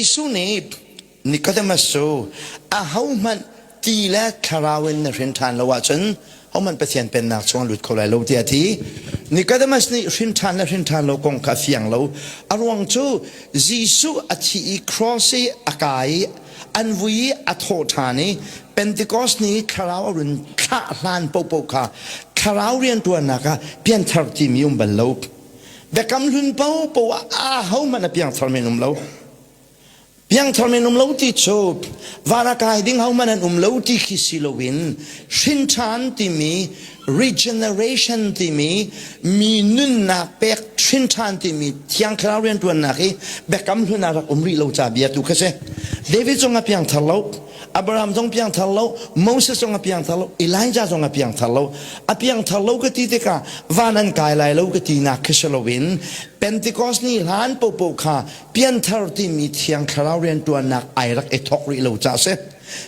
Jesuh nih Nicodemus cu ahohmanh ti le thlarau in na hrin ṭhan lo ahcun hohmanh Pathian pennak chung a lut kho lai lo tiah a ti. Nicodemus nih hrin ṭhan le hrin ṭhan lo kong kha a fiang lo. A ruang cu Jesuh a thi i cross i a kai i an vui i a thawh ṭhan i Pentecost ni thlarau a run thlah hlan paohpaoh kha thlarau rianṭuannak ah pianthar timi um bal lo. Biakam hlun paohpaoh ah ahohmanh a piangthar men um lo. Piangthar men um lo ti cu van a kai ding hohmanh an um lo ti khi si loin hrin ṭhan timi regeneration timi mi nunnak pek hrin ṭhan timi Thiang Thlarau rianṭuannak hi biakam hlun ah rak um rih lo ca bia tu kha si. David zong a piangthar lo. Abraham zong piangthar lo, Moses zong a piangthar lo, Elijah zong a piangthar lo. A piangthar lo ka ti tikah van an kai lai lo ka tinak khi si loin Pentecost ni hlan popo kha pianthar timi thiang thlarau riantuannak ai rak i thok rih lo ca si.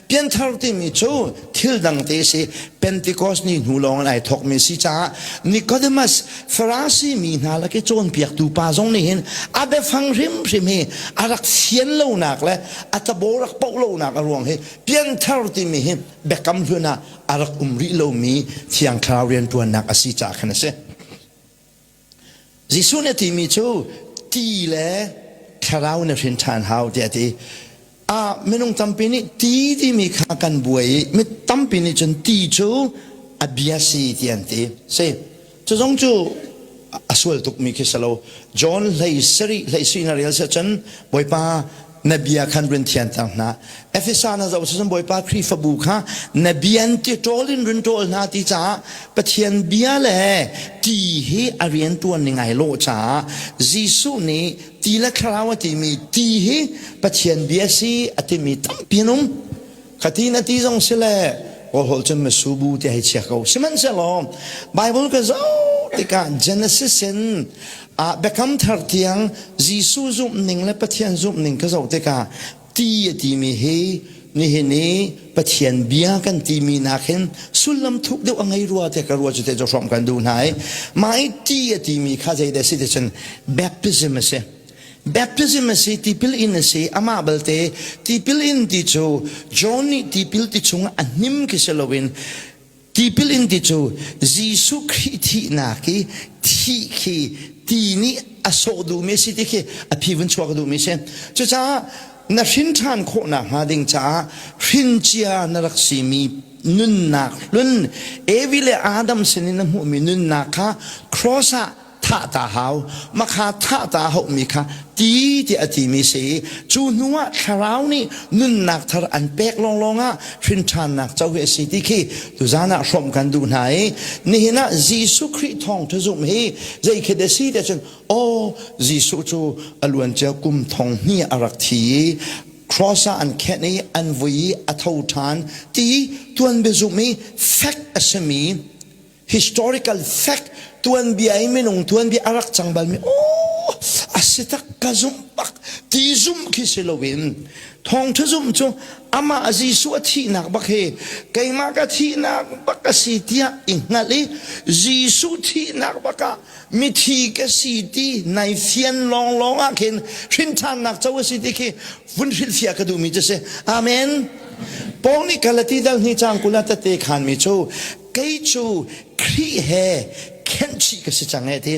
Pianthar timi cu thil dang te si Pentecost ni hnu lawng in ai thokmi si caah Nicodemus Farasi mi hna lak i cawnpiaktu pa zong nih hin a biafang hrimhrim hi a rak fian lonak le a tabo rak poh lonak a ruang hi pianthar timi hi biakam hlun ah a rak um rih lomi thiang thlarau rianṭuannak a si caah khan a si. Jesuh nih a timi cu ti le thlarau na hrin ṭhan hau tiah a ti. Ah minung tampi nih ti timi kha kan buai i mi tampi nih cun ti cu a bia si ti an ti. Si. Cu zong cu a sual tukmi khi si lo. John hlei sarih hlei si na rel si cun Bawipa na bia khan run thianter hna. Efesa na zoh cun Bawipa Khrihfabu kha na bian ti ṭawl in run ṭawl hna ti caah Pathian bia le ti hi a rian ṭuan ning ai lawh caah Jesuh nih ti le thlarau a timi ti hi Pathian bia si a timi tampi an um. Khati na ti zong si le Kawlholh cun masubu ti hei chia ko. Sihmanhsehlaw Bible ka zoh tikah Genesis in ah Biakam Thar tiang Jesuh zumh ning le Pathian zumh ning ka zoh tikah ti a timi hi nihin i Pathian bia kan timi nak hin sullam thuk deuh a ngei rua te ka rua cu te cu hrawm kan duh hna i mah i ti a timi kha zeidah si ti cun baptism a si. Baptism a si, tipil in a si, amah balte tipil in ti cu John nih tipil ti chungah a hnim khi si loin tipil in ti cu Jesuh Khrih thihnak i thih khi ti nih a sawh duhmi a si ti khi a phi vun chuak duhmi a si. Cucaah na hrin ṭhan khawhnak hnga ding caah hrincia na rak simi nunnak hlun Evi le Adam sinin na hmuhmi nunnak kha cross ah thah ta hau makha thah ta haumi kha ti tiah a timi si cu hnu ah thlarau nih nunnak thar an pek lawnglawng ah hrinṭhannak co hi a si ti khi tuzan ah hrawmh kan duh hna i nihin ah Jesuh Khrih thawngṭha zumh hi zei khi dah si tiah cun aw Jesuh cu a luancia kum thong hnih a rak thi i cross ah an khenh i an vui i a tho ṭhan ti tuanbia zumh i fek a simi historical fact tuanbia i minung tuanbia a rak cang balmi oh a si tak ka zumh bak ti zumh khi si loin thawngtha zumh cu amah Jesuh a thihnak bak hi keimah ka thihnak bak a si tiah i hngalh i Jesuh thihnak bak ah mithi ka si ti nai fian lawnglawng ah khin hrinthannak co a si ti khi vun hrilhfiah ka duhmi cu si amen Paul nih Galati dal hni cang kula tete khanmi cu kei cu Khrih he khenhchih ka si cang e ti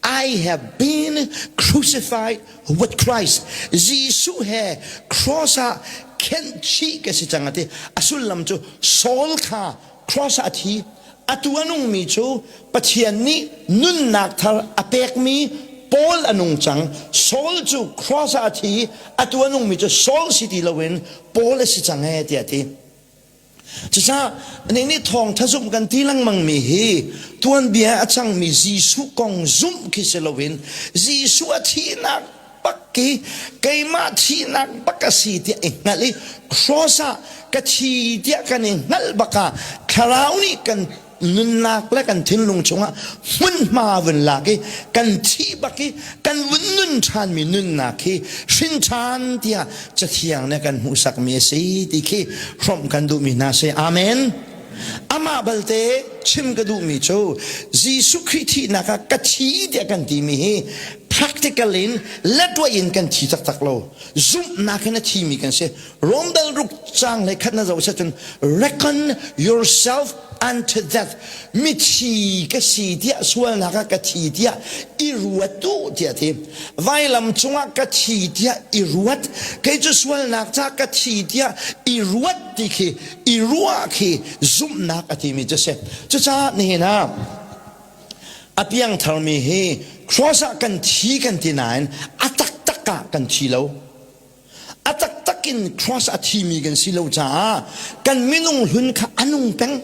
I have been crucified with Christ. Jesuh he cross ah khenhchih ka si cang a ti. A sullam cu Saul kha cross ah a thi. Atu a nungmi cu Pathian nih nunnak thar a pekmi Paul a nung cang. Saul cu cross ah a thi. Atu a nungmi cu Saul si ti loin Paul a si cang e tiah a ti. Cucaah nih nih thawngtha zumh kan ti lengmang mi hi tuanbia a cangmi Jesuh kong zumh khi si loin Jesuh a thihnak bak khi keimah thihnak bak a si tiah i hngalh i cross ah ka thi tiah kan i hngalh bak ah thlarau nih kan nunnak le kan thinlung chungah hmunhma vun lak i kan thih bak i kan vun nun ṭhanmi nunnak hi hrin ṭhan tiah cathiang nih kan hmuhsakmi a si ti khi hrawmh kan duhmi hna si. Amen. Amah balte chim ka duhmi cu Jesuh Khrih thihnak ah ka thi tiah kan timi hi practical in letway in kan thi taktak lo. Zumhnak in a thimi kan si. Rom dal ruk cang le khat na zoh cun reckon yourself unto death. Mithi ka si tiah sualnak ah ka thi tiah i ruat u tiah ti. Vailam cungah ka thi tiah i ruat. Kei cu sualnak ca ka thi tiah i ruat ti khi i ruah khi zumhnak a timi cu si. Cucaah nihin ah a piangtharmi hi cross ah kan thi kan ti nain a taktak ah kan thi lo. A taktak in cross a thimi kan si lo caah kan minung hlun kha a nung peng.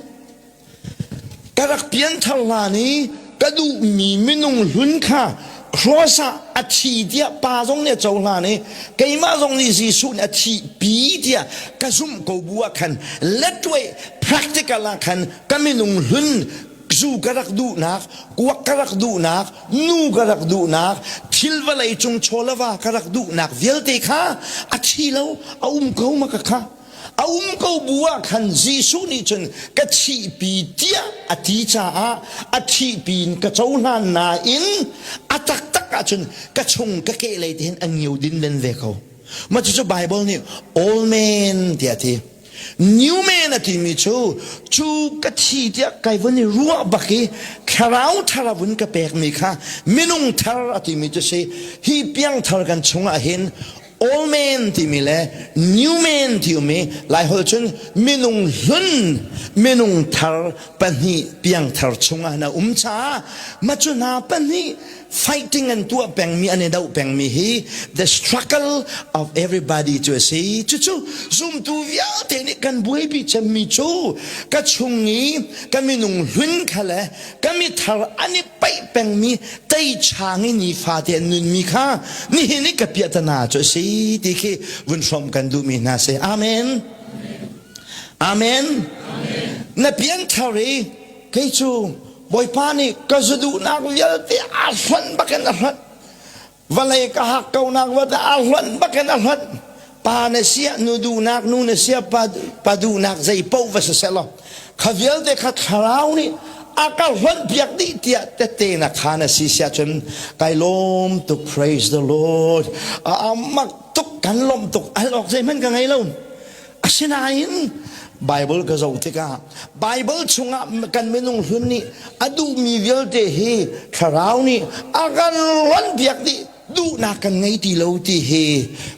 Ka rak pianthar hlan i ka duhmi minung hlun kha cross ah a thi tiah pa zong nih a cohlan i keimah zong nih Jesuh nih a thihpi tiah ka zumh ko bu ah khan letway practical ah khan ka minung hlun zu ka rak duhnak, kuak ka rak duhnak, nu ka rak duhnak, thil vawlei cung chawlava ka rak duhnak vialte kha a thi lo, a um ko ma ka kha. A um ko bu ah khan Jesuh nih cun ka thihpi tiah a ti caah a thihpi in ka cohlan nain a taktak ahcun ka chung ka kehlei te hin a ngio din len ve ko. Mah cucu Bible nih old man tiah a ti. New man a timi cu cu ka thi tiah kai vun i ruah bak i thlarau thar a vun ka pekmi kha minung thar a timi cu si. Hi piangthar kan chungah hin old man timi le new man ti um i Laiholh cun minung hlun minung thar pahnih piangthar chungah na um caah mah cu hna pahnih fighting an tuah pengmi an i doh pengmi hi the struggle of everybody cu a si. Cucu zumtu vialte nih kan buaipi cemmi cu ka chung i ka minung hlun kha le ka mithar an i paih pengmi teichang i nifate an nunmi kha nihin i ka piahtana cu a si ti khi vun hrawmh kan duhmi hna si. Amen. Amen. Na pianthar i kei cu Bawipa nih ka zu duhnak vialte aa hlonh bakin a hlonh. Vawlei ka hak konak vialte aa hlonh bakin a hlonh. Pa na siah nu duhnak, nu na siah pa, pa duhnak zei paoh va si selaw kha vialte kha thlarau nih a ka hlonh piak dih tiah tette na kha na si siah cun kai lawm tuk praise the Lord. A mak tuk kan lawmh tuk al awk zeihmanh ka ngei lo. Asinain Bible ka zoh tikah Bible chungah kan minung hlun nih a duhmi vialte hi thlarau nih a kan ronpiak dih duhnak kan ngei ti lo ti hi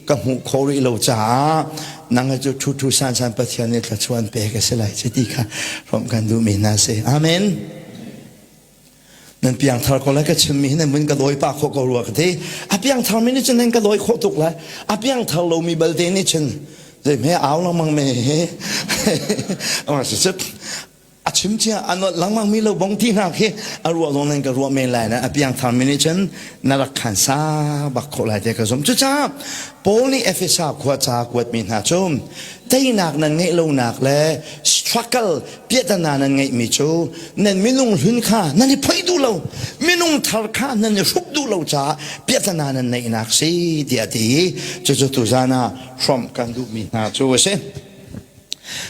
ka hmuh khawh rih lo caah nang cu thu thu san san Pathian nih thluachuah an pek a si lai ci ti kha hrawmh kan duhmi hna si. Amen. Nan piangthar ko lai ka chimmi hi nan vun ka dawi pah khawh ko rua ka ti. A piangthar mi nih cun nan ka dawi khawh tuk lai. A piangthar lomi balte nih cun zeihme au lengmang me he a chim cia a nolh lengmang mi lo bong ti hna khi a ruah zong nan ka ruah men lai na a piangthar mi nih cun na rak khan sa bak khawh lai te ka zum. Cucaah Paul nih Efesa khua ca kuatmi hna cu teinak nan ngeih lonak le struggle piahtana nan ngeihmi cu nan minung hlun kha nan i phoih duh lo minung thar kha nan i hruk duh lo caah piahtana nan neihnak si tiah a ti i cucu tuzan ah hrawmh kan duhmi hna cu a si.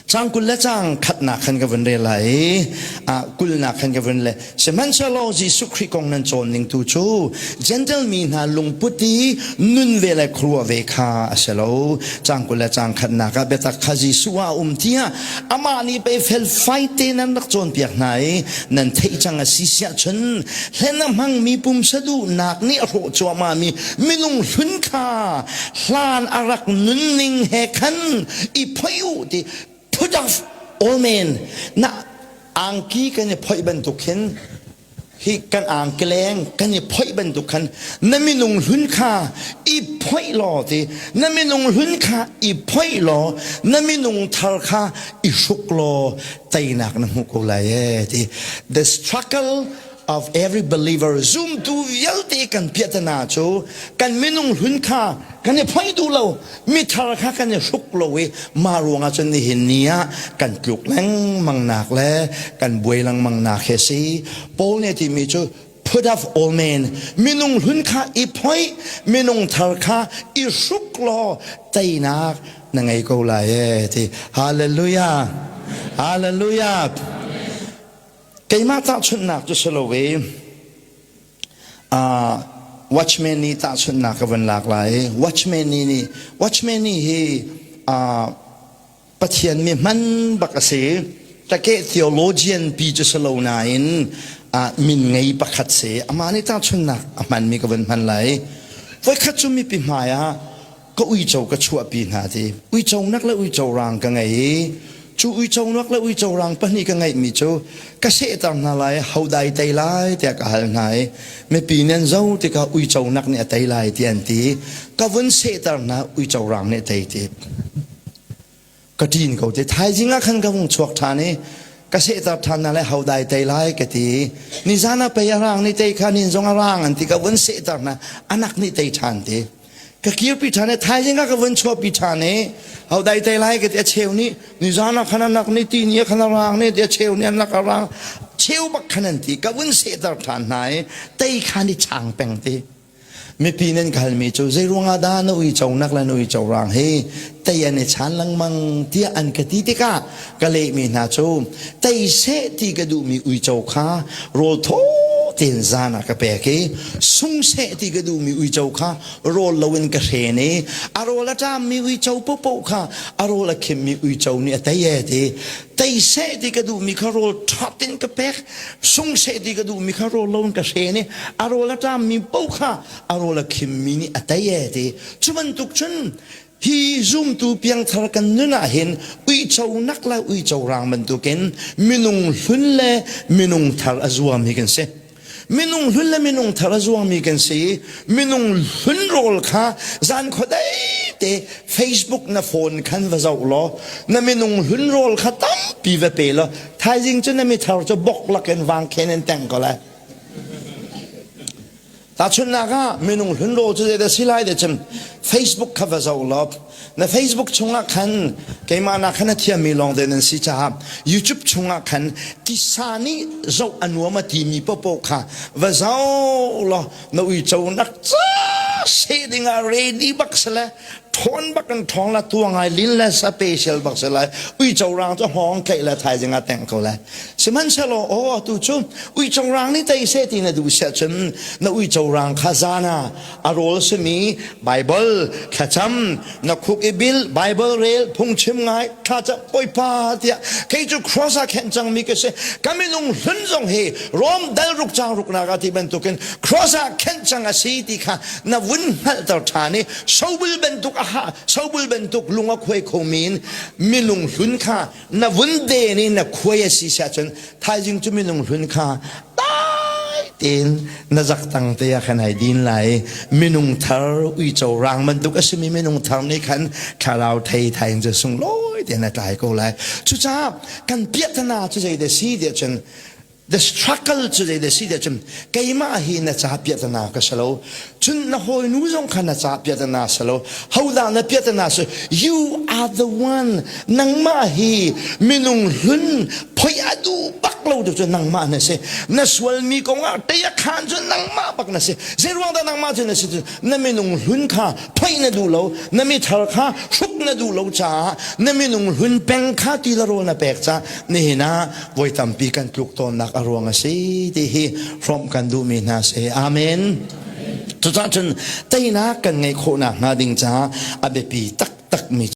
Cang 20 le cang khatnak khan ka vun rel lai i kulnak khan ka vun le sihmanhsehlaw Jesuh Khrih kong nan cawn ning tu cu Gentle mi hna lungput i nun ve le khuaruah ve kha a si lo. Cang 20 le cang khatnak ah biatak kha Jesuh ah a um tiah amah nih pei felfai te nan rak cawnpiak hna i nan theih cang a si siah cun hlen a hmangmi pumsa duhnak nih a hrawh cuahmahmi minung hlun kha hlan a rak nunning he khan i phoih u ti put off all men na angki kan i phoih bantuk khin hi kan angkeleng kan i phoih bantuk khan na minung hlun kha i phoih law ti na minung hlun kha i phoih law na minung thar kha i hruk law teinak na hmu ko lai e ti the struggle of every believer zumtu vialte kan piahtana cu kan minung hlun kha kan i phoih duh lo mithar kha kan i hruk lo i mah ruangah cun nihin ni ah kan tluk lengmang nak le kan buai lengmang nak hi si. Paul nih a timi cu put off all men minung hlun kha i phoih minung thar kha i hruk law teinak na ngei ko lai e ti. Hallelujah, hallelujah. Keimah tahchunhnak cu si lo i. Watchman nih tahchunhnak ka van lak lai. Watchman nih nih Watchman nih hi Pathian mi hman bak a si. Takeh theologian pi cu si lo nain min ngei pakhat si. Amah nih tahchunhnak a hmanmi ka van hman lai. Voikhat cu mipi hmai ah ka uico ka chuahpi hna ti. Uico nak le uico rang ka ngei i cu uico nak le uico rang pahnih ka ngeihmi cu ka sehter hna lai hodai tei lai tiah ka hal hna i mipi nih an zo tikah uico nak nih a tei lai ti an ti. Ka vun sehter hna uico rang nih a tei ti. Ka ṭin ko te thaizing ah khan ka hung chuak ṭhan i ka sehter ṭhan hna lai hodai tei lai ka ti. Nizan ah pei a rang nih tei kha nin zong a rang an ti ka vun sehter hna anak nih tei ṭhan ti. Ka kirpi ṭhan i thaizing ah ka vun chuahpi ṭhan i hodai tei lai ka ti a cheu nih nizan ah khan anak nih ti ni ah khan a rang nih ti a cheu nih anak a rang cheu bak khan an ti ka vun sehter ṭhan hna i tei kha ni chang peng ti. Mipi nan ka halmi cu zeiruangah dah na uico nak le na uico rang hi tei an i chan lengmang tiah an ka ti tikah ka lehmi hna cu tei seh ti ka duhmi uico kha rawl thaw tein zan ah ka pek i sung seh ti ka duhmi uico kha rawl loin ka hren i a rawl a ṭammi uico paohpaoh kha a rawl a khimmi uico nih a tei ee ti tei seh ti ka duhmi kha rawl ṭha tein ka pek sung seh ti ka duhmi kha rawl lo in ka hren i a rawl a ṭammi paoh kha a rawl a khimmi nih a tei ee ti cu bantuk cun hi zumtu piangthar kan nun ah hin uico nak le uico rang bantukin minung hlun le minung thar a zuam hi kan si. Minung hlun le minung thar a zuangmi kan si. Minung hlun rawl kha zan khuadei te Facebook na phone khan va zoh law na minung hlun rawl kha tampi va pe law thaizing cu na mithar cu bok lakin vangkhen in teng ko lai. Tahchunhnak ah minung hlun rawl cu zeidah si lai ti cun Facebook kha va zoh law na Facebook chungah khan keimah nak khan a thiammi lawng te nan si caah YouTube chungah khan tisa nih zoh a nuam a timi popo kha va zoh law na uico nak ca seh dingah ready bak si le ṭhawn bak in ṭhawng la tua ngai lin le special bak si lai uico rang cu hawng tlaih le thaizing ah tengh ko lai sihmanhsehlaw aw atu cu uico rang nih tei seh ti na duh siah cun na uico rang kha zan ah a rawl simi Bible thlacam na khuk i bil Bible rel phungchim ngai thlacam Bawipa tiah kei cu cross ah khenh cangmi ka si ka minung hlun zong hi Rom dal ruk cang ruknak ah ti bantukin cross ah khenh cang a si ti kha na vun hngalhter ṭhan i sobul bantuk a ha sobul bantuk lung a khuai khomi in minung hlun kha na vun den i na khuai a si siah cun thaizing cu minung hlun kha dai tein na zaktang te ah khan ai din lai minung thar uico rang bantuk a simi minung thar nih khan thlarau thei thai in cu sunglawi tein a tlai ko lai cucaah kan piahtana cu zei dah si tiah cun the struggle cu zei dah si tiah cun keimah hi na ca piahtana ka si lo cun na hawinu zong kha na ca piahtana si lo hodah na piahtana si you are the one nangmah hi minung hlun phoi a duh bak lo tu cu nangmah na si na sualmi kongah tei a khan cu nangmah bak na si zei ruang dah nangmah cu na si cu na minung hlun kha phoih na duh lo na mithar kha hruk na duh lo caah na minung hlun peng kha ti le rawl na pek caah nihin ah voi tampi kan tluk tawnnak a ruang a si ti hi hrawmh kan duhmi hna si. Amen. Cucaah cun teinak kan ngeih khawhnak hnga ding caah a biapi taktakmi.